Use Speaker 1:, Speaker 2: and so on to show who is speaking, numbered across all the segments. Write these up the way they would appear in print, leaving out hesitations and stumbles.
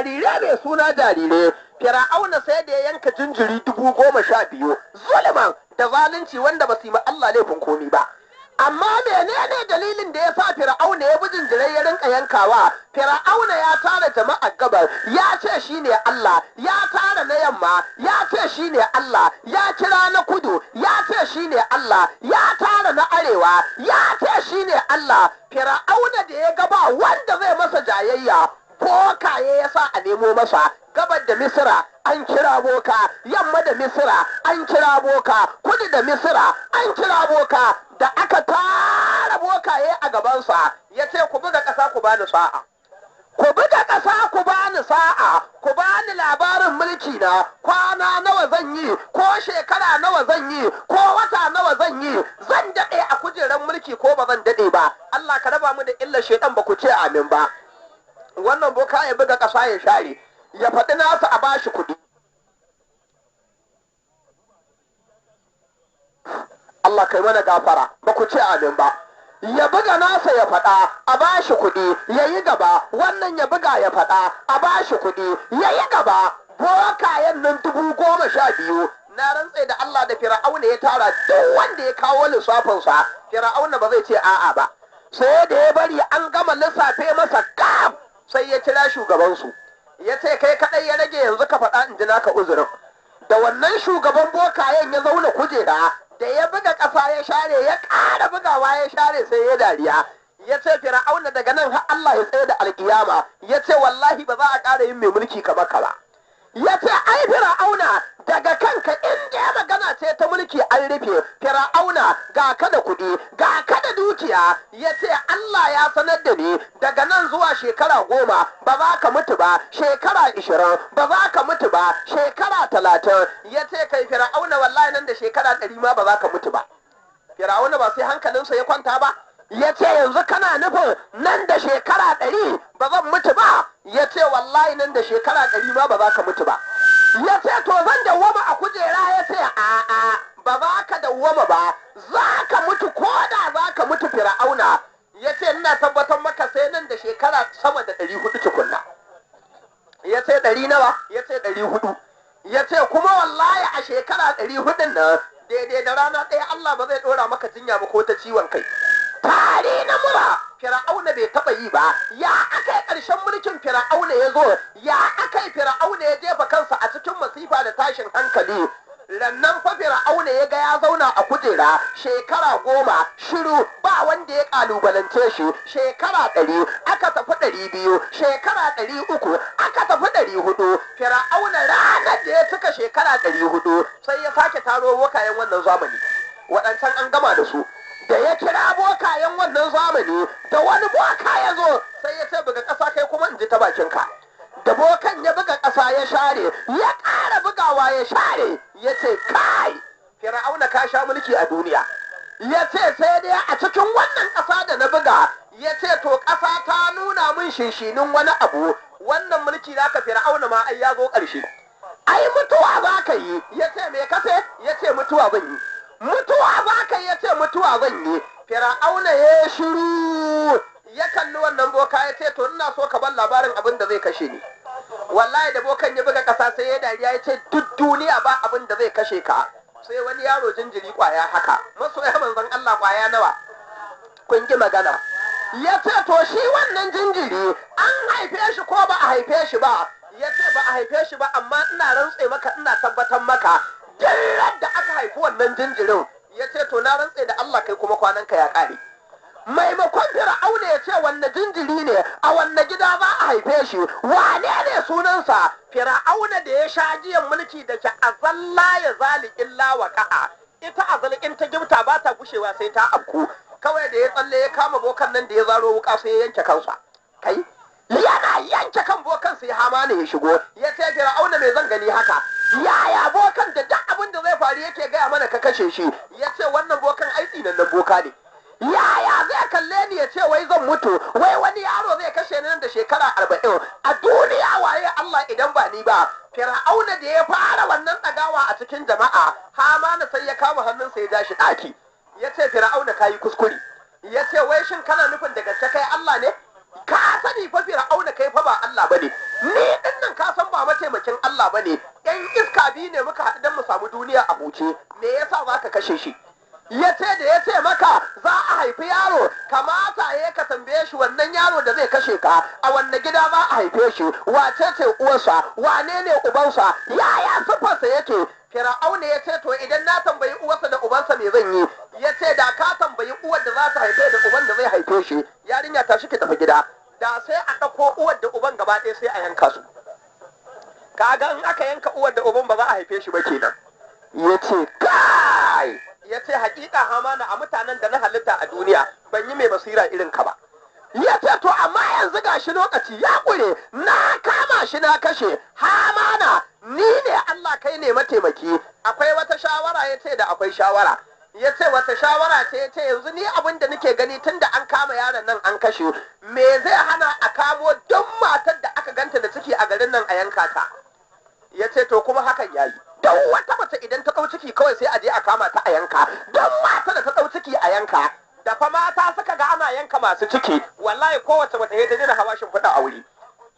Speaker 1: Jarirai mai suna jarirai, Fir'auna sai da ya yanka jinjiri 12,000 zulman da zalunci, wanda ba su yi ma Allah laifin komi ba. Amma menene dalilin da ya sa Fir'auna ya bi jinjirai ya rinka yankawa? Fir'auna ya tara jama'a gabar, ya ce shi ne Allah, ya tara na yamma, ya ce shi ne Allah, ya kira na kudu, ya ce shi ne Allah, ya tara na arewa, ya ce shi ne Allah. Fir'auna da ya gaba wanda zai masa jayayya, bokaye ya sa a nemo masa. Gabar da Misira an kira boka, yamma da Misira an kira boka, kudu da Misira an kira boka. Da aka tara bokaye a gabansa, ya ce, "Ku buga ƙasa ku bani sa'a, ku buga ƙasa ku bani sa'a, ku bani labarin mulki na, kwana nawa zan yi, ko shekara nawa zan yi, ko wata nawa zan yi, zan daɗe a kujerar mulki ko ba zan daɗe ba?" Allah ka raba mu da illar shaidan. Ba ku ce amin ba. Wannan boka ya buga ƙasa ya share, ya faɗi nasa, a bashi kuɗi. Allah kai mana gafara. Ba ku ce amin ba. Ya buga nasa ya faɗa, a bashi kuɗi, ya yi gaba. Wannan ya buga ya faɗa, a bashi kuɗi, ya yi gaba. Bokayen nan 12,000, na rantse da Allah, da Fir'auna ya tara, duk wanda ya kawo lissafinsa, Fir'auna ba zai ce a'a ba. Sai da ya bari an gama lissafe masa kaf, sai ya kira shugabansu, ya ce, "Kai kaɗai ya rage yanzu ka faɗa in ji naka uzurin." Da wannan shugaban bokayen ya zauna kujera, da ya buga ƙasa ya share, ya ƙara bugawa ya share, sai ya dariya, ya ce, "Fir'auna, daga nan har Allah ya tsaye da alƙiyama," ya ce, "wallahi ba za a ƙara yin mai mulki kamar ka ba." Ya ce, "Ai Fir'auna, daga kanka in dai magana ce ta mulki an rufe. Fir'auna, ga ka da kuɗi, ga ka da dukiya." Ya ce, "Allah ya sanar da ni daga nan zuwa shekara 10 ba za ka mutu ba, shekara 20 ba za ka mutu ba, shekara 30." Ya ce, "Kai Fir'auna, wallahi nan da shekara 100 ma ba za ka mutu ba." Fir'auna ba sai hankalinsa ya kwanta ba. Ya ce, "Yanzu kana nufin nan da shekara 100 ba zan mutu ba?" Ya ce, "Wallahi nan da shekara 100 ma ba za ka mutu ba." Ya ce, "To zan dawwama a kujera?" Ya ce, "A'a, ba za ka dawwama ba, za ka mutu ko da za ka mutu." Fir'auna ya ce, "Ina tabbatar maka sai nan da shekara sama da 400 tukunna." Ya ce, "Ɗari nawa?" Ya ce, "400." Ya ce, "Kuma wallahi a shekara 400n nan, daidai da rana ɗaya Allah ba zai ɗora maka jinya ba, ko ta ciwon kai, tare na mura, Fir'auna bai taɓa yi ba." Ya aka yi ƙarshen mulkin Fir'auna ya zo? Ya aka yi Fir'auna ya jefa kansa a cikin masifa da tashin hankali? Rannan fa Fir'auna ya ga ya zauna a kujera shekara 10 shiru, ba wanda ya kalubalance shi. Shekara 100 aka tafi, 200, shekara 300 aka tafi, 400. Fir'auna ranar da ya cika shekara 400, sai ya sake taro bokayen wannan zamani. Waɗancan an gama da su. Da ya kira bokayen wannan zamani, da wani boka ya zo, sai ya ce, "Buga ƙasa kai kuma in ji ta bakinka." Da bokan ya buga ƙasa ya share, ya ƙara bugawa ya share, ya ce, "Kai Fir'auna, ka sha mulki a duniya." Ya ce, "Sai dai a cikin wannan ƙasa da na buga," ya ce, "to ƙasa ta nuna min shinshinin wani abu. Wannan mulki naka, Fir'auna, ma ai ya zo ƙarshe, ai mutuwa za ka yi." Ya ce, "Me kace?" Ya ce, "Mutuwa zan yi." "Mutuwa za ka yi?" Ya ce, "Mutuwa zan yi." Fir'auna ya shiru, ya kalli wannan boka, ya ce, "To ina so ka bar labarin abin da zai kashe ni." Wallahi da bokan ya buga ƙasa, sai ya dariya, ya ce, "Duk duniya ba abin da zai kashe ka sai wani yaro jinjiri kwaya haka." Masoya manzon Allah, kwaya nawa? Kun ki magana. Ya ce, "To shi wannan jinjiri an haife shi ko ba a haife shi ba?" Ya ce, "Ba a haife shi ba, amma ina rantse maka, ina tabbatar maka, duk da aka haifi wannan jinjirin," ya ce, "to na rantse da Allah kai kuma kwananka ya ƙare." Maimakon Fir'auna ya ce wanne jinjiri ne, a wanne gida za a haife shi, wane ne sunansa, Fir'auna da ya sha giyan mulki, da ke azalla ya zali illa wa ka'a, ita azal in ta gifta ba ta gushewa sai ta afku. Kawai da ya tsalle ya kama bokan nan, da ya zaro wuka sai ya yanke kansa. Kai, yana yanke kan bokan, sai Hamana ya shigo, ya ce, "Fir'auna, me zan gani haka? Yaya bokan da duk abin da zai faru yake gaya mana ka kashe shi?" Ya ce, "Wannan bokan ai tsinannen boka ne. Yaya zai kalle ni ya ce wai zan mutu, wai wani yaro zai kashe ni nan da shekara 40? A duniya waye Allah idan ba ni ba?" Fir'auna da ya fara wannan ɗagawa a cikin jama'a, Hamana sai ya kama hannunsa ya ja shi ɗaki, ya ce, "Fir'auna, kayi kuskure." Ya ce, "Wai shin kana nufin da gaske kai Allah ne?" Ka sani fa Fir'auna, kai fa ba Allah bane. Ni din nan ka san ba mataimakin Allah bane. Yan iska biyu ne muka haɗu don mu samu duniya a huce. Me yasa za ka kashe shi? Ya ce da ya ce maka za a haifi yaro, kamata ya ka tambaye shi, wannan yaro da zai kashe ka, a wanne gida za a haife shi, wace ce uwarsa, wane ne ubansa, yaya siffarsa yake? Fir'auna ya ce, to idan na tambayi uwarsa da ubansa, me zan yi? Ya ce, da ka tambayi uwar da za ta haife da uban da zai haife shi, yarinya ta shi ki tafi gida, da sai a ɗauko uwar da uban gaba ɗaya sai a yanka su. Kaga in aka yanka uwar da uban, ba za a haife shi ba kenan. Ya ce, kai, ya ce, hakika Hamana, a mutanen da na halitta a duniya ban yi mai basira irin ka ba. Ya ce, to amma yanzu gashi lokaci ya ƙure, na kama shi na kashe. Hamana, ni ne Allah, kai ne mataimaki. Akwai wata shawara? Ya ce da akwai shawara. Ya ce, wata shawara ce? Ya ce, yanzu ni abin da nake gani, tun da an kama yaron nan an kashe, me zai hana a kamo don matar da aka ganta da ciki a garin nan a yanka ta? Ya ce, to kuma hakan ya yi. Don wata mace idan ta ɗau ciki, kawai sai a je a kama ta a yanka. Don mata da ta ɗau ciki a yanka. Da fa mata suka ga ana yanka masu ciki, wallahi kowace mace ta daina hawa shimfiɗa a wuri.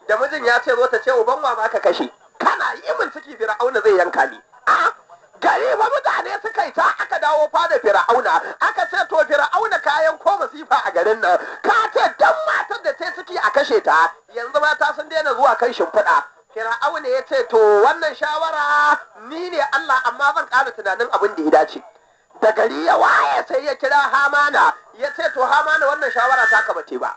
Speaker 1: Da mijin ya ce zo, ta ce, uban wa za ka kashe? Kana yi min ciki, Fir'auna zai yanka ni. A gari fa mutane suka yi ta. Aka dawo fada Fir'auna, aka ce, to Fir'auna, kayan ko masifa a garin nan. Ka ce dan matar da ta ciki a kashe ta, yanzu mata sun daina zuwa kan shimfiɗa. Fir'auna ya ce, to wannan shawara, ni ne Allah, amma zan ƙara tunanin abin da ya dace. Da gari ya waye, sai ya kira Hamana, ya ce, to Hamana, wannan shawara ta bace ba,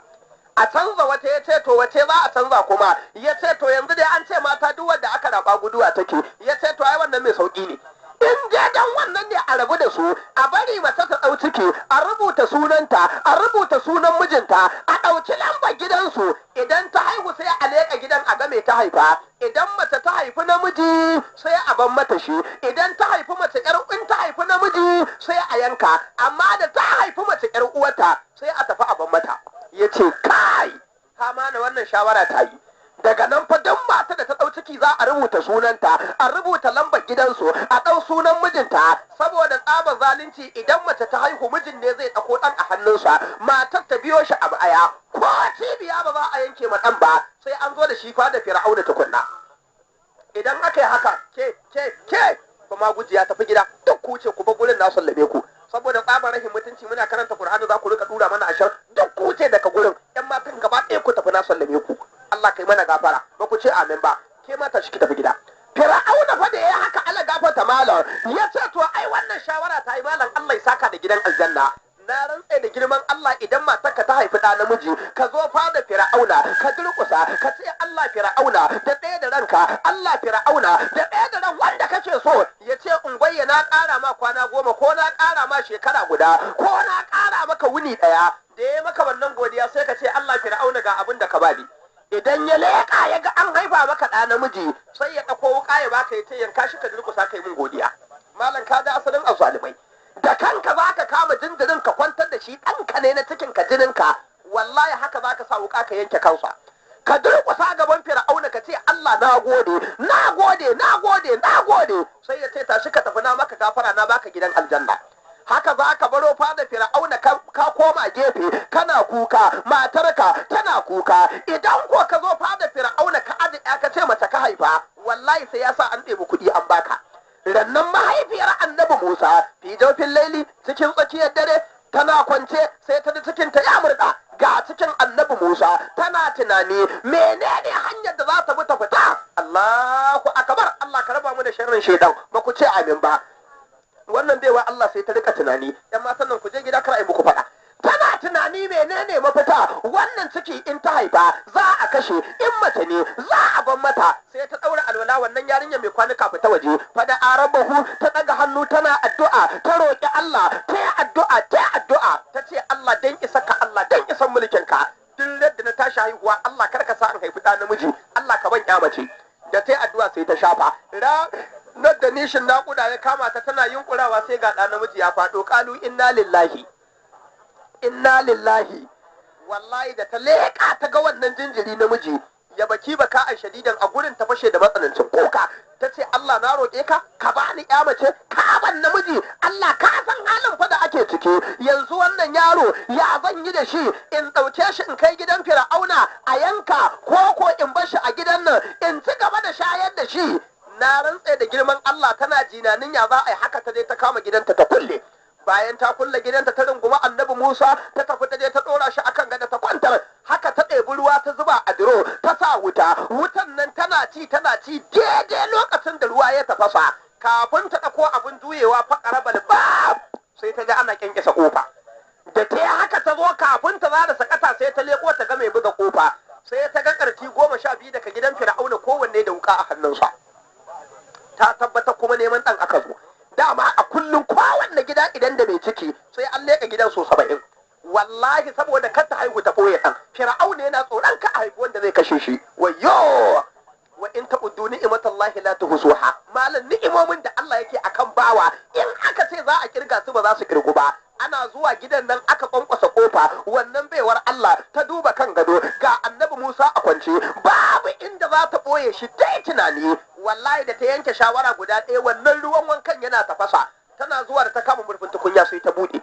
Speaker 1: a canza wata. Ya ce, to wace za a canza kuma? Ya ce, to yanzu dai an ce mata duk wanda aka raba guduwa take. Ya ce, to ai wannan mai sauki ne. In je dan wannan ne, a rabu da su, a bari mace ta ɗau ciki, a rubuta sunanta, a rubuta sunan mijinta, a ɗauki lambar gidansu. Idan ta haihu, sai a leƙa gidan a ga me ta haifa. Idan mace ta haifi namiji, sai a ban mata shi. Idan ta haifi mace yar, in ta haifi namiji, sai a yanka. Amma da ta haifi mace yar uwarta, sai a tafi a ban mata. Ya ce, kai Hamana, wannan shawara ta yi. Daga nan fa duk mata da ta ɗau ciki, za a rubuta sunanta, a rubuta lambar gidansu, a ɗau sunan mijinta. Saboda tsabar zalunci, idan mace ta haihu, mijin ne zai ɗauko ɗan a hannunsa, matar ta biyo shi a baya. Ko cibiya ba za a yanke ma ɗan ba, sai an zo da shi fada Fir'auna tukunna. Idan aka yi haka, ke ke ke kuma gujiya, tafi gida, duk ku ce ku bar gurin, na sallame ku. Saboda tsabar rashin mutunci, muna karanta Qur'ani za ku rika dura mana ashar. Duk ku ce daga gurin, yan matan gaba ɗaya ku tafi, na sallame ku. Allah kai mana gafara. Ba ku ce amin ba. Ke mata shi ki tafi gida. Fir'auna fa da ya haka, Allah gafarta malam, ya ce, to ai wannan shawara ta yi. Malam, Allah ya saka da gidan aljanna. Na rantse da girman Allah, idan matarka ta haifi ɗa namiji, ka zo fada Fir'auna, ka durƙusa, ka ce, Allah Fir'auna, da ɗaya da ranka, Allah Fir'auna, da ɗaya da ran wanda kake so, ya ce ungwayya, na ƙara ma kwana 10, ko na ƙara ma shekara guda, ko na ƙara maka wuni ɗaya. Da ya maka wannan godiya, sai ka ce, Allah Fir'auna, ga abin da ka bani. Idan ya leƙa ya ga an haifa maka ɗa namiji, sai ya ɗauko wuƙa ya baka, ya ce, yanka shi ka durƙusa kai mun godiya. Malam, ka ga asalin azzalumai. Da kanka za ka kama jinjirin ka kwantar da shi, ɗanka ne na cikin ka, jininka. Wallahi haka za ka sa wuƙa ka yanke kansa, ka durƙusa gaban Fir'auna, ka ce, Allah na gode, na gode, na gode, na gode. Sai ya ce, tashi ka tafi, na maka gafara, na baka gidan aljanna. Haka za ka baro fada Fir'auna, ka koma gefe kana kuka, matarka tana kuka. Idan ko ka zo fada Fir'auna, ka aje ka ce mace ka haifa, wallahi sai ya sa an ɗebi kuɗi an baka. Rannan mahaifiyar Annabi Musa, في جوف الليل, cikin tsakiyar dare, tana kwance, sai ta ji cikinta ya murɗa. Ga cikin Annabi Musa. Tana tunani menene hanyar da za ta bi ta fita. Allahu akbar, Allah ka raba mu da sharrin shaidan. Ba ku ce amin ba. Wannan baiwa Allah sai ta rika tunani. Yan matan nan, ku je gida, kar a yi muku faɗa. Tana tunani menene mafita. Wannan ciki in ta haifa za a kashe, in mace ne za a ban mata. Sai ta ɗaura alwala. Wannan yarinya mai kwanuka, fita waje. فدعا ربه, ta ɗaga hannu tana addu'a, ta roƙi Allah, ta yi addu'a, ta yi addu'a, ta ce, Allah dan isa ka, Allah dan isan mulkin ka, duk yadda na tashi haihuwa, Allah kar ka sa in haifi ɗa namiji, Allah ka ban ƴa mace. Da ta yi addu'a, sai ta shafa. Ranar da nishin naƙuda ya kama ta, tana yunkurawa, sai ga ɗa namiji ya faɗo. قالوا إنا لله إنا لله. Wallahi da ta leƙa ta ga wannan jinjiri namiji, ya baki baka a shadidan, a gurin ta fashe da matsanancin kuka. Ta ce, Allah na roƙe ka, ka bani ya mace, ka ban namiji. Allah ka san halin fa da ake ciki yanzu. Wannan yaro ya zan yi da shi? In ɗauke shi in kai gidan Fir'auna a yanka, ko in bar shi a gidan nan in ci gaba da shayar da shi? Na rantse da girman Allah, tana jinanin ya za a yi haka, ta je ta kama gidanta ta kulle. Bayan ta kulle gidanta, ta runguma Annabi Musa, ta tafi ta je ta ɗora shi akan gada ta kwantar. Haka ta ɗebi ruwa ta zuba a diro, ta sa wuta. Wutan nan tana ci, tana ci, daidai lokacin da ruwa ya tafasa, kafin ta ɗauko abin juyewa, faƙara balba, sai ta ji ana ƙyanƙyasa ƙofa. Da ta haka ta zo, kafin ta zara sakata, sai ta leƙo ta ga mai buga ƙofa. Sai ta ga ƙarti 12 daga gidan Fir'auna, kowanne da wuƙa a hannunsa. Ta tabbata kuma neman ɗan aka zo. Dama a kullum kowanne gida idan da mai ciki, sai an leƙa gidan so 70, wallahi, saboda kar ta haihu ta ɓoye ɗan. Fir'auna yana tsoron ka a haifi wanda zai kashe shi. Wayo, wa in ta'uddu ni'matallahi la tuhsuha. Malam, ni'imomin da Allah yake akan bawa, in aka ce za a kirga su, ba za su kirgu ba. Ana zuwa gidan nan aka kwankwasa kofa. Wannan baiwar Allah ta duba kan gado, ga Annabi Musa a kwance, babu inda za ta ɓoye shi. Dai tunani, wallahi, da ta yanke shawara guda ɗaya. Wannan ruwan wankan yana tafasa, tana zuwa da ta kama murfin tukunya sai ta buɗe.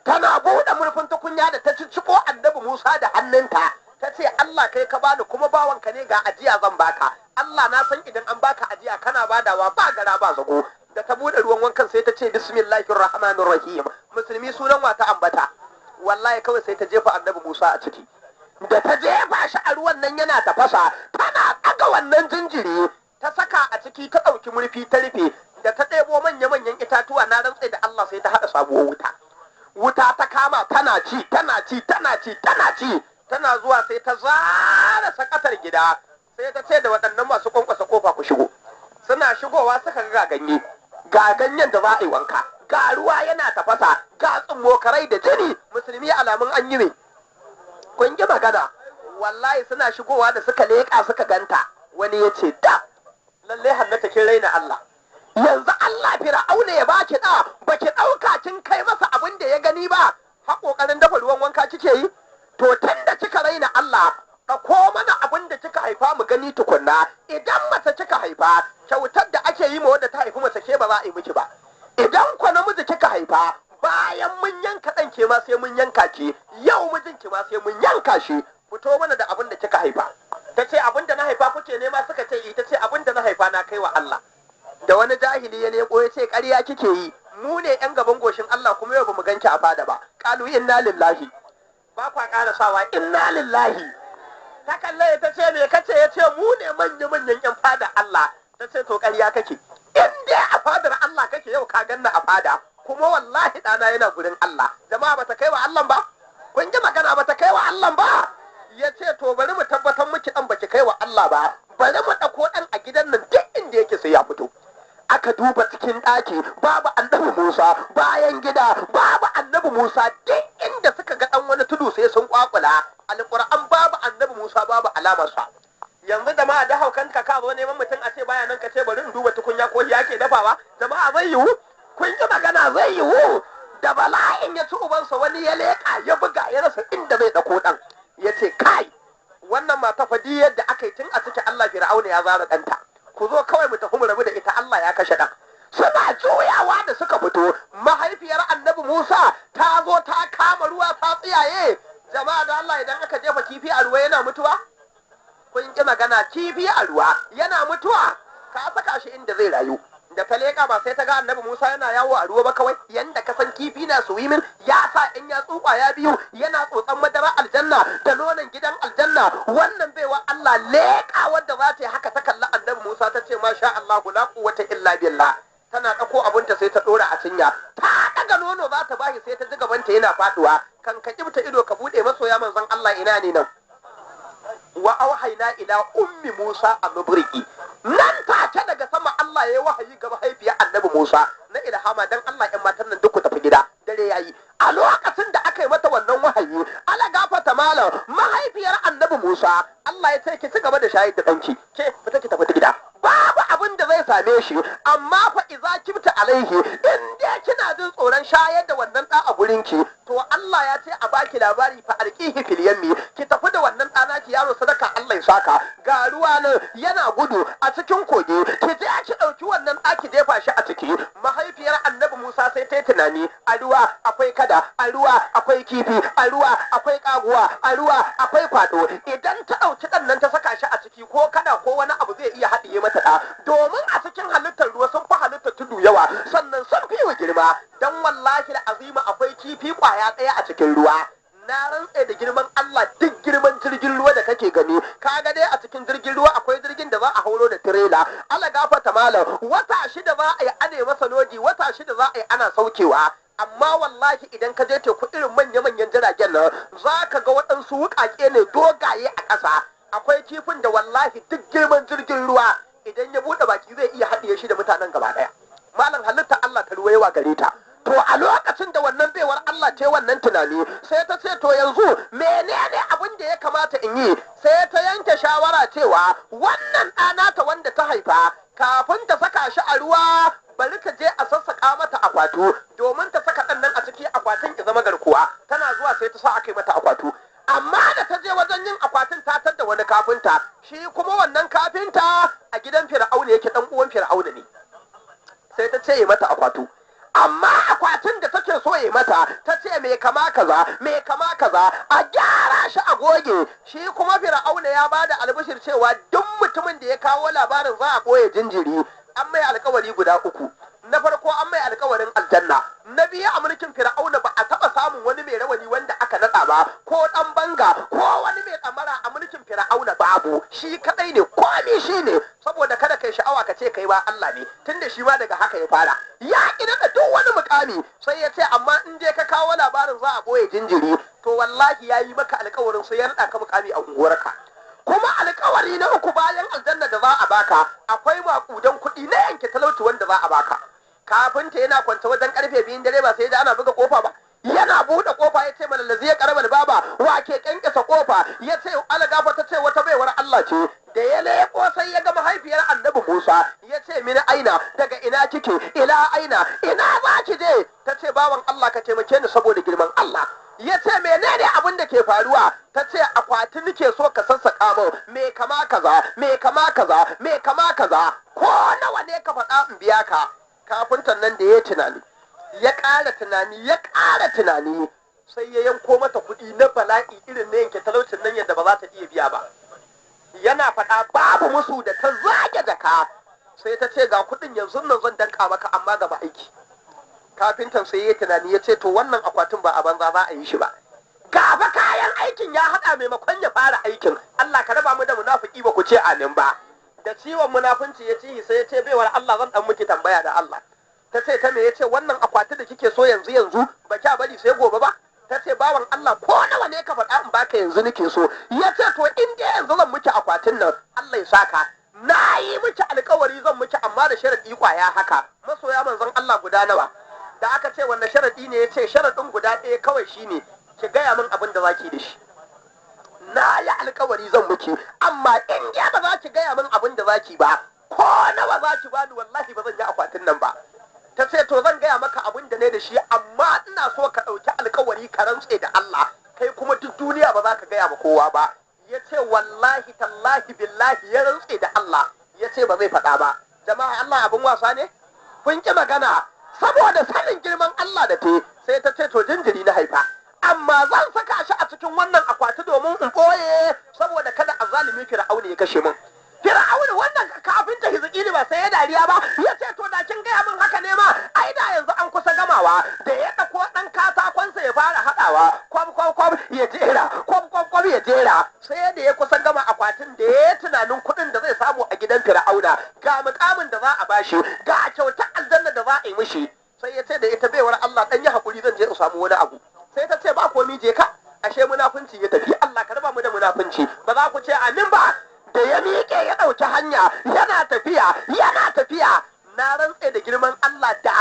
Speaker 1: Tana buɗe murfin tukunya, da ta cicciko Annabi Musa da hannunta, ta ce, Allah kai ka bani, kuma bawanka ne, ga ajiya zan baka. Allah na san idan an baka ajiya kana badawa ba gara ba zago. Da ta buɗe ruwan wankan, sai ta ce, bismillahir rahmanir rahim. Musulmi, sunan wa ta ambata? Wallahi kawai sai ta jefa Annabi Musa a ciki. Da ta jefa shi a ruwan nan yana tafasa, tana ɗaga wannan jinjiri ta saka a ciki, ta ɗauki murfi ta rufe. Da ta ɗebo manya-manyan itatuwa, na rantse da Allah, sai ta haɗa sabuwar wuta. Wuta ta kama, tana ci, tana ci, tana ci, tana ci. Tana zuwa sai ta zara sakatar gida, sai ta ce da waɗannan masu kwankwasa kofa, ku shigo. Suna shigowa suka ga ganye, ga ganyen da za a yi wanka, ga ruwa yana tafasa, ga tsummokarai da jini. Musulmi, alamun an yi me? Kun yi magana. Wallahi suna shigowa da suka leƙa suka ganta, wani ya ce, da lalle Hannata kin raina Allah. Yanzu Allah Fir'auna ya baki da, baki ɗauka kin kai masa abin da ya gani ba, har ƙoƙarin dafa ruwan wanka kike yi. To tun da kika raina Allah, ɗauko mana abin da kika haifa mu gani tukunna. Idan mace kika haifa, kyautar da ake yi ma wadda ta haifi mace, ke ba za a yi miki ba. Idan kwa namiji kika haifa, bayan mun yanka ɗan, ke ma sai mun yanka ki. Yau mijinki ma sai mun yanka shi. Fito mana da abin da kika haifa. Ta ce, abin da na haifa kuke nema? Suka ce ita ce, abin da na haifa na kai wa Allah. Da wani jahili ya leko ya ce, ƙarya kike yi, mu ne yan gaban goshin Allah, kuma yau bamu ganki a fada ba. Kalu inna lillahi. Ba kwa ƙara sawa inna lillahi. Ta kalle ta ce, me kace? Ya ce, mu ne manya manyan yan fada Allah. Ta ce, to ƙarya kake, in dai a fadar Allah kake, yau ka ganna a fada, kuma wallahi ɗana yana gurin Allah. Jama'a, bata kai wa Allah ba? Kun ji magana, bata kai wa Allah ba? Ya ce, to bari mu tabbatar miki ɗan baki kai wa Allah ba. Bari mu ɗauko ɗan a gidan nan, duk inda yake sai ya fito. Aka duba cikin ɗaki, babu Annabi Musa. Bayan gida, babu Annabi Musa. Duk inda suka ga ɗan wani tudu sai sun kwakula. Alƙur'an, babu Annabi Musa, babu alamarsa. Yanzu jama'a, da haukan ka zo neman mutum a ce baya nan, ka ce bari in duba tukunya ko ya ke dafawa. Jama'a, zai yiwu? Kun yi magana, zai yiwu? Da bala'in ya ci ubansa, wani ya leƙa ya buga, ya rasa inda zai ɗauko ɗan. Ya ce, kai, wannan mata fa yadda aka yi tun a cikin Allah, Fir'auna ya zara ɗanta. Ku zo kawai mu tafi mu rabu da ita, Allah ya kashe ɗan. Suna juyawa da suka fito, mahaifiyar Annabi Musa ta zo ta kama ruwa ta tsiyaye. Jama'a, da Allah, idan aka jefa kifi a ruwa, yana mutuwa? Kun ƙi magana. Kifi a ruwa yana mutuwa? Ka saka shi inda zai rayu. Da ta leƙa, ba sai ta ga Annabi Musa yana yawo a ruwa ba kawai, yanda ka san kifi na swimming. Ya sa in ya tsuka ya biyu, yana tsotsan madara aljanna da nonon gidan aljanna. Wannan baiwa Allah leƙa wadda za ta yi haka, ta kalli Annabi Musa, ta ce, masha Allahu la quwwata illa billah. Tana ɗauko abinta sai ta ɗora a cinya, ta ɗaga nono za ta bashi, sai ta ji gabanta yana faɗuwa. Kan ka kibta ido ka buɗe, masoya manzon Allah, ina ne nan? Wa auhayna ila ummi Musa an ardi'ihi. Nan take daga sama Allah ya yi wahayi ga mahaifiyar Annabi Musa na ilhama. Dan Allah, ƴan matan nan duk ku tafi gida, dare yayi. A lokacin da aka yi mata wannan wahayi, ala gafata malam, mahaifiyar Annabi Musa, Allah ya ce, ki ci gaba da shayar da ɗanki, ke fita ki tafi gida, babu abin da zai same. haife shi. Amma fa iza kibta alaihi, in dai kina jin tsoron shayar da wannan ɗa a gurin ki, to Allah ya ce a baki labari, fa alqihi fil yammi, ki tafi da wannan ɗa naki yaro sadaka, Allah ya saka. Ga ruwa nan yana gudu a cikin kogi, ki je ki ɗauki wannan ɗa ki jefa shi a ciki. Mahaifiyar Annabi Musa sai ta yi tunani, a ruwa akwai kada, a ruwa akwai kifi, a ruwa akwai kaguwa, a ruwa akwai kwado. Idan ta ɗauki ɗan nan ta saka shi a ciki, ko kada ko wani abu zai iya haɗiye mata ɗa, domin a cikin halittar ruwa sun fi halittar tudu yawa, sannan sun fi wa girma. Dan wallahi azima akwai kifi kwaya ɗaya a cikin ruwa, na rantse da girman Allah, duk girman jirgin ruwa da kake gani, kaga dai a cikin jirgin ruwa akwai jirgin da za a hauro da tirela, ala gafata malam, wata 6 za a yi ane masa lodi, wata 6 za a yi ana saukewa. Amma wallahi idan ka je teku, irin manya-manyan jiragen nan, za ka ga waɗansu wuƙaƙe ne dogaye a ƙasa. Akwai kifin da wallahi duk girman jirgin ruwa, idan ya buɗe baki zai iya haɗiye shi da mutanen gaba ɗaya. Malam, halitta Allah ta ruwa yawa gare ta. To a lokacin da wannan baiwar Allah ce wannan tunani, sai ta ce, to yanzu menene abin da ya kamata in yi? Sai ta yanke shawara cewa wannan ɗana ta wanda ta haifa, kafin ta saka shi a ruwa, bari ta je a sassaƙa mata akwatu domin ta saka ɗan nan a ciki, akwatin ya zama garkuwa. Tana zuwa sai ta sa aka yi mata akwatu. Amma da ta je wajen yin akwatin, ta tadda wani kafinta. Shi kuma wannan kafinta a gidan Fir'auna yake, ɗan uwan Fir'auna ne. Sai ta ce ya mata akwatu, amma akwatin da take so ya mata, ta ce mai kama kaza, mai kama kaza, a gyara shi a goge shi. Kuma Fir'auna ya bada albishir cewa duk mutumin da ya kawo labarin za a ɓoye jinjiri, an mai alkawari guda uku. Na farko, an mai alkawarin aljanna. Na biyu, a mulkin Fir'auna ba a taɓa samun wani mai rawani wanda aka naɗa ba, ko ɗan banga ko wani mai ɗamara, a mulkin Fir'auna babu, shi kaɗai ne komi shi ne, saboda kada kai sha'awa ka ce kai ba Allah ne, tunda shi ma daga haka ya fara, ya ƙi naɗa duk wani mukami. Sai ya ce amma in je ka kawo labarin za a ɓoye jinjiri, to wallahi ya yi maka alkawarin sai ya naɗa ka mukami a unguwarka. Kuma alkawari na uku, bayan aljanna da za a baka, akwai makudan kuɗi na yanke talauci wanda za a baka. Kafinta yana kwance wajen karfe 2n dare, ba sai da ana buga kofa ba. Yana buɗe kofa ya ce, mana lazi ya karama baba, wa ke kyankyasa kofa? Ya ce alagafa, ta ce wata baiwar Allah ce. Da ya leƙo sai ya ga mahaifiyar Annabi Musa. Ya ce, mini aina, daga ina kike? Ila aina, ina za ki je? Ta ce, bawan Allah, ka taimake ni saboda girman Allah. Ya ce, menene abin da ke faruwa? Ta ce, akwati nake so ka sassaƙa min, me kama kaza, me kama kaza, me kama kaza, ko nawa ne ka faɗa in biya ka. Kafintan nan da ya tunani, ya ƙara tunani, ya ƙara tunani, sai ya yanko mata kuɗi na bala'i irin na yanke talaucin nan yadda ba za ta iya biya ba. Yana faɗa babu musu, da ta zage jaka, sai ta ce, ga kuɗin, yanzu nan zan danka maka, amma gaba aiki. Kafintan sai ya tunani, ya ce, to wannan akwatin ba a banza za a yi shi ba, gaba kayan aikin ya haɗa maimakon ya fara aikin. Allah ka raba mu da munafiki, ba ku ce amin ba. Da ciwon munafunci ya ci, sai ya ce, baiwar Allah, zan dan miki tambaya da Allah. Ta ce, ta me? Ya ce, wannan akwati da kike so yanzu yanzu, ba kya bari sai gobe ba? Ta ce, bawan Allah, ko nawa ne ka faɗa in baka, yanzu nake so. Ya ce, to in dai yanzu zan miki akwatin nan, Allah ya saka, na yi miki alkawari zan miki, amma da sharaɗi kwaya haka. Masoya manzon Allah guda nawa? Da aka ce wannan sharaɗi ne, ya ce sharaɗin guda ɗaya kawai shine ki gaya min abin da zaki da shi. Na yi alkawari zan miki, amma in dai ba za ki gaya min abin da zaki ba, ko nawa za ki bani, wallahi ba zan yi akwatin nan ba. Ta ce, to zan gaya maka abin da ne da shi, amma ina so ka ɗauki alkawari ka rantse da Allah, kai kuma duk duniya ba za ka gaya ma kowa ba. Ya ce wallahi tallahi billahi, ya rantse da Allah, ya ce ba zai faɗa ba. Jama'a, Allah abin wasa ne? Kun ki magana. Saboda sanin girman Allah da te, sai ta ce, to jinjiri na haifa, amma zan saka shi a cikin wannan akwati domin in ɓoye, saboda kada a zalimi Fir'auna ya kashe min. Fir'auna, wannan kafin ta Hizkili ba sai ya dariya ba, ya ce, to da kin gaya min haka ne ma, ai da yanzu an kusa gamawa. Da ya ɗauko ɗan katakonsa ya fara haɗawa, kwam kwam kwam ya jera, kwam kwam kwam ya jera, sai da ya kusa gama akwatin, da ya tunanin kuɗin da zai samu a gidan Fir'auna, ga mukamin da za a bashi, ga kyautar aljanna da za a yi mishi, sai ya ce da ita, baiwar Allah, dan yi hakuri, zan je in samu wani abu. Sai ta ce, ba komi, je ka. Ashe munafunci ya tafi. Allah ka raba mu da munafunci, ba za ku ce amin ba. Da ya miƙe ya ɗauki hanya, yana tafiya, yana tafiya, na rantse da girman Allah, da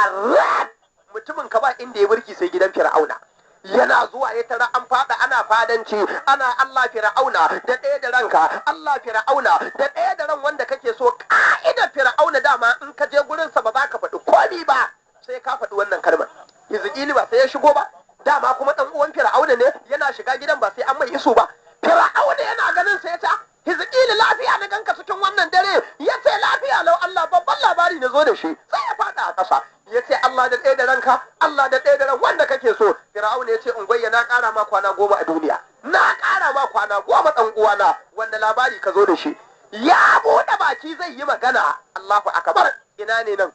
Speaker 1: mutumin ka ba inda ya burki sai gidan Fir'auna. Yana zuwa ya tara an fada ana fadanci, ana Allah Fir'auna da ɗaya da ranka, Allah Fir'auna da ɗaya da ran wanda kake so. Ka'idar Fir'auna dama in ka je gurinsa ba za ka faɗi komi ba sai ka faɗi wannan kalmar. Hizqili ba sai ya shigo ba, dama kuma ɗan uwan Fir'auna ne, yana shiga gidan ba sai an mai iso ba. Fir'auna yana ganin sai ya ce, Hizqili, lafiya na ganka cikin wannan dare? Ya ce, lafiya lau Allah, babban labari na zo da shi. Sai ya faɗa a ƙasa ya ce, Allah da ɗaya da ranka, Allah da ɗaya da ran wanda kake so. Fir'auna ya ce, Ungwayya, na ƙara ma kwana 10 a duniya, na ƙara ma kwana 10, ɗan uwana, wanda labari ka zo da shi? Ya buɗe baki zai yi magana, Allahu akbar, ina ne nan?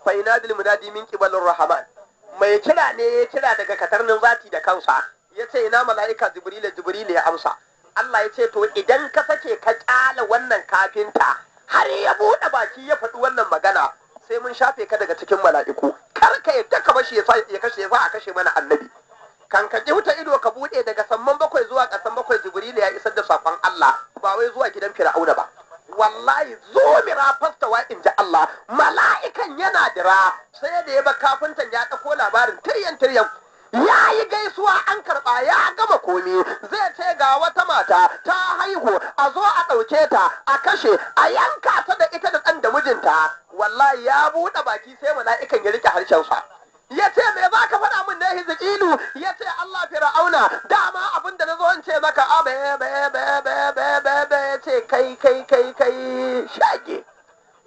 Speaker 1: Fa inadil munadi min qibalir rahman, mai kira ne ya kira daga katarnin zati da kansa, ya ce, ina mala'ika Jibrila? Jibrila ya amsa. Allah ya ce, to idan ka sake ka kyala wannan kafinta har ya buɗe baki ya faɗi wannan magana, sai mun shafe ka daga cikin mala'iku. Kar ka yadda ka bashi ya kashe, ya a kashe mana annabi. Kan ka wuta ido ka buɗe, daga samman bakwai zuwa ƙasan bakwai, Jibrila ya isar da sakon Allah, ba wai zuwa gidan Fir'auna ba. Wallahi zomira fastawa, in ji Allah, mala'ikan yana dira sai da ya ba kafintan ya ɗauko labarin tiryan tiryan, ya yi gaisuwa an karɓa, ya gama komi, zai ce ga wata mata ta haihu, a zo a ɗauke ta a kashe, a yanka ta da ita da ɗan da mijinta. Wallahi ya buɗe baki sai mala'ikan ya rike harshensa, ya ce, me za ka faɗa min ne, Hizikilu? Ya ce, Allah Fir'auna, dama abin da na zo in ce maka abe be be be be be be. Ya ce, kai kai kai kai, shage,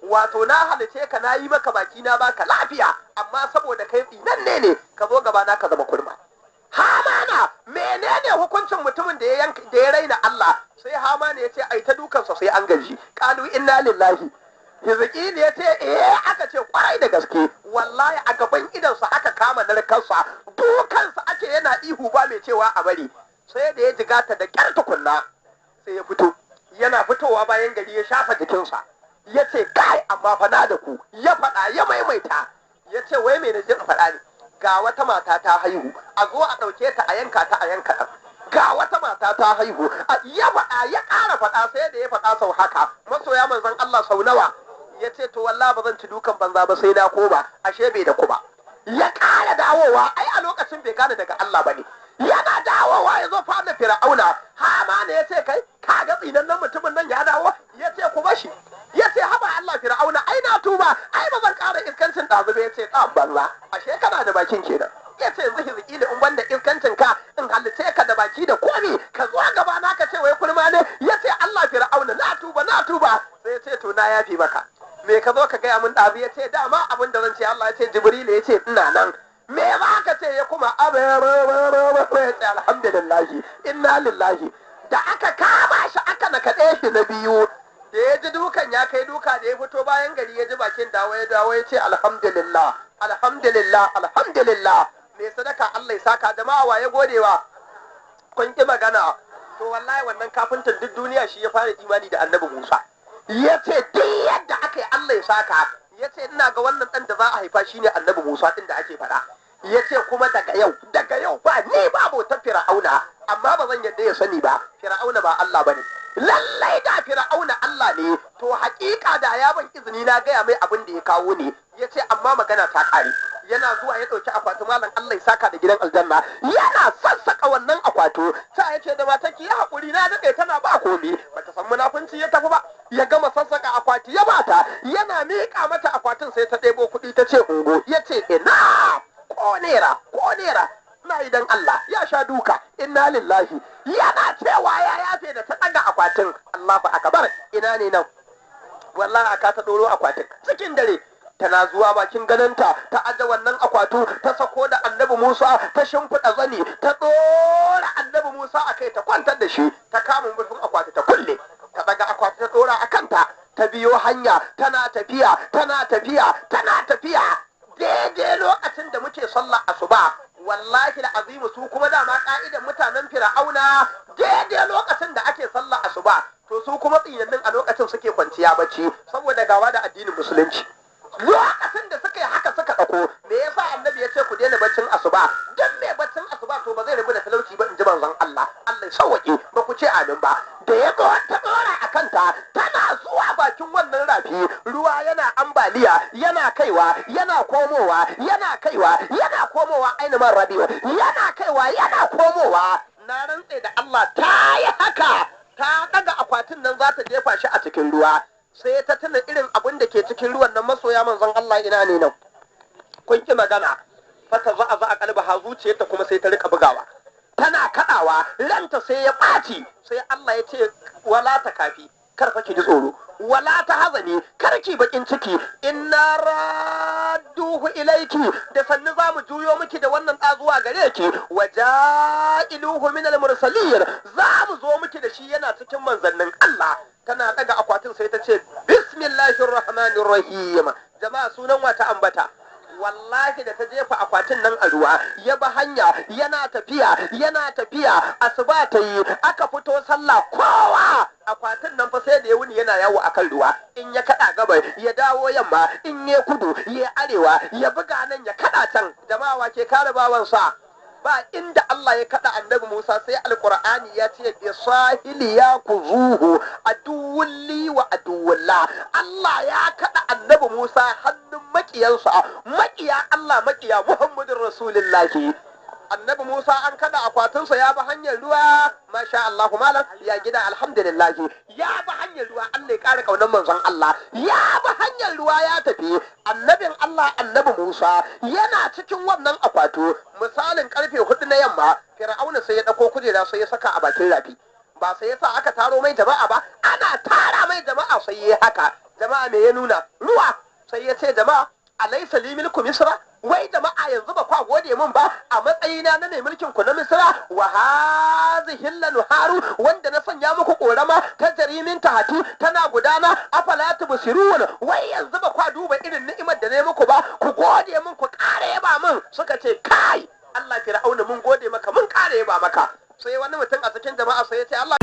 Speaker 1: wato na halice ka, na yi maka baki, na baka lafiya, amma saboda kai tsinanne ne, ka zo gaba na ka zama kurma. Hamana, menene hukuncin mutumin da ya yanka, da ya raina Allah? Sai Hamana ya ce, ai ta dukansa sai an gaji. Kalu inna lillahi. Hizqil ya ce, eh, aka ce kwarai da gaske. Wallahi a gaban idansa aka kama narkarsa, dukansa ake yana ihu, ba mai cewa a bari, sai da ya jigata da kyar tukunna sai ya fito. Yana fitowa bayan gari ya shafa jikinsa, ya ce, kai, amma fa na da ku. Ya faɗa ya maimaita, ya ce, wai me na je in faɗa ne? Ga wata mata ta haihu, a zo a ɗauke ta a yanka ta, a yanka ɗan. Ga wata mata ta haihu. Ya faɗa, ya ƙara faɗa, sai da ya faɗa sau haka. Masoya manzon Allah, sau nawa? Ya ce, to wallahi ba zan ci dukan banza ba, sai na koma. Ashe bai da kuma ya ƙara dawowa, ai a lokacin bai gane daga Allah bane. Yana dawowa ya zo fada Fir'auna. Hamana ya ce, kai, ka ga tsinannen mutumin nan ya dawo. Ya ce, ku bashi. Ya ce, haba Allah Fir'auna, ai na tuba, ai ba zan ƙara iskancin ɗazu ba. Ya ce, ɗan banza, ashe kana da bakin kenan. Ya ce, yanzu Hizkili, in banda iskancin ka, in halice ka da baki da komi, ka zo gaba na ka ce wai kurma ne? Ya ce, Allah Fir'auna, na tuba, na tuba. Sai ya ce, to na yafi maka, me ka zo ka gaya min ɗazu? Ya ce, dama abin da zan ce, Allah ya ce Jibril ya ce ina nan, me ba ka ce? Ya kuma abe ya ce, alhamdulillahi, inna lillahi. Da aka kama shi aka nakaɗe shi na biyu, da ya ji dukan ya kai duka, da ya fito bayan gari ya ji bakin dawo, ya dawo ya ce, alhamdulillah, alhamdulillah, alhamdulillah. Me sadaka, Allah ya saka. Jama'a, waye godewa? Kun ki magana. To wallahi wannan kafintan duk duniya shi ya fara imani da Annabi Musa. Ya ce, duk yadda aka yi, Allah ya saka. Ya ce, ina ga wannan ɗan da za a haifa shine Annabi Musa ɗin da ake faɗa. Ya ce kuma daga yau, daga yau ba ni ba bautar Fir'auna, amma ba zan yadda ya sani ba Fir'auna ba Allah bane. Lallai da Fir'auna Allah ne, to hakika da ya ban izini na gaya mai abin da ya kawo ne. Ya ce, amma magana ta ƙare. Yana zuwa ya ɗauki akwati, malam, Allah ya saka da gidan aljanna, yana sassaka wannan akwato. Sai ya ce da mataki, ya haƙuri, na daɗe tana ba komi, bata san munafunci ya tafi ba. Ya gama sassaka akwati ya bata, yana miƙa mata akwatin sai ta ɗebo kuɗi ta ce, ungo. Ya ce, ina ko naira, ko naira na idan Allah ya sha duka, inna lillahi. Yana cewa ya yafe, da ta ɗaga akwatin, Allahu akbar, ina ne nan? Wallahi aka ta ɗoro akwatin cikin dare, tana zuwa bakin ganinta ta aje wannan akwatu, ta sako da Annabi Musa, ta shimfiɗa zani, ta ɗora Annabi Musa a kai, ta kwantar da shi, ta kama murfin akwati ta kulle, ta daga akwati ta ɗora a kanta, ta biyo hanya, tana tafiya, tana tafiya, tana tafiya, daidai lokacin da muke sallah asuba. Wallahi azimu, su kuma dama ka'idan mutanen Fir'auna, daidai lokacin da ake sallah asuba, to su kuma tsinannin a lokacin suke kwanciya bacci saboda gawa da addinin musulunci. Lokacin da suka yi haka suka ɗauko. Me yasa Annabi ya ce ku daina baccin asuba? Dan mai baccin asuba to ba zai rabu da talauci ba, in ji manzon Allah. Allah ya sauwaƙe. Ba ku ce amin ba. Da ya zo ta ɗora a kanta, tana zuwa bakin wannan rafi ruwa. Ruwa yana ambaliya, yana kaiwa yana komowa, yana kaiwa yana komowa, ainihin rabi'u yana kaiwa yana komowa. Na rantse da Allah, ta yi haka, ta daga akwatin nan za ta jefa shi a cikin ruwa, sai ta tuna irin abin da ke cikin ruwan nan. Masoya manzon Allah, ina ne nan? Kun ki magana. Fata za a kalba ha, zuciyarta kuma sai ta rika bugawa, tana kadawa, ranta sai ya ɓaci. Sai Allah ya ce, "Wala ta kafi, kar fa ki ji tsoro, wala ta hazani, kar ki bakin ciki. Inna radduhu ilaiki, da sannu za mu juyo miki da wannan ɗa zuwa gare ki. Wa ja'iluhu min al-mursalin, za mu zo miki da shi yana cikin manzannin Allah." Tana daga akwatin sai ta ce, "Bismillahir rahmanir rahim." Jama'a, sunan wata ambata? Wallahi da ta jefa akwatin nan a ruwa, ya bi hanya, yana tafiya, yana tafiya. Asuba ta yi, aka fito sallah. Kowa akwatin nan fa sai da ya wuni yana yawo akan ruwa. In ya kada gaba, ya dawo yamma, in ya kudu, ya arewa, ya buga nan, ya kada can. Jama'a, wa ke kare bawansa? Ba inda Allah ya kada Annabi Musa sai Alqur'ani ya ce, "Bi sahili ya kuzuhu aduwulli wa aduwulla." Allah ya kada Annabi Musa hannun makiyansa, makiya Allah, makiya Muhammadin Rasulullahi. Annabi Musa an kada akwatinsa, ya bi hanyar ruwa. Masha Allah, malam, ya gida? Alhamdulillah. Ya bi hanyar ruwa. Allah ya ƙara kaunar manzon Allah. Ya bi hanyar ruwa ya tafi. Annabin Allah Annabi Musa yana cikin wannan akwato. Misalin karfe 4 na yamma, Fir'auna sai ya ɗauko kujera, sai ya saka a bakin rafi. Ba sai ya sa aka taro mai jama'a ba? Ana tara mai jama'a, sai ya haka. Jama'a, me ya nuna? Ruwa. Sai ya ce, "Jama'a, alaysa li mulku Misra? Wai jama'a, yanzu ba kwa gode min ba a matsayina na mai mulkin ku na Misra? Wa hazihi haru, wanda na sanya muku korama ta jarimin tahati tana gudana, afala tubsirun? Wai yanzu ba kwa duba irin ni'imar da ne muku ba, ku gode min, ku ƙara yaba min?" Suka ce, "Kai Allah, Fir'auna, mun gode maka, mun ƙara yaba maka." Sai wani mutum a cikin jama'a sai ya ce, "Allah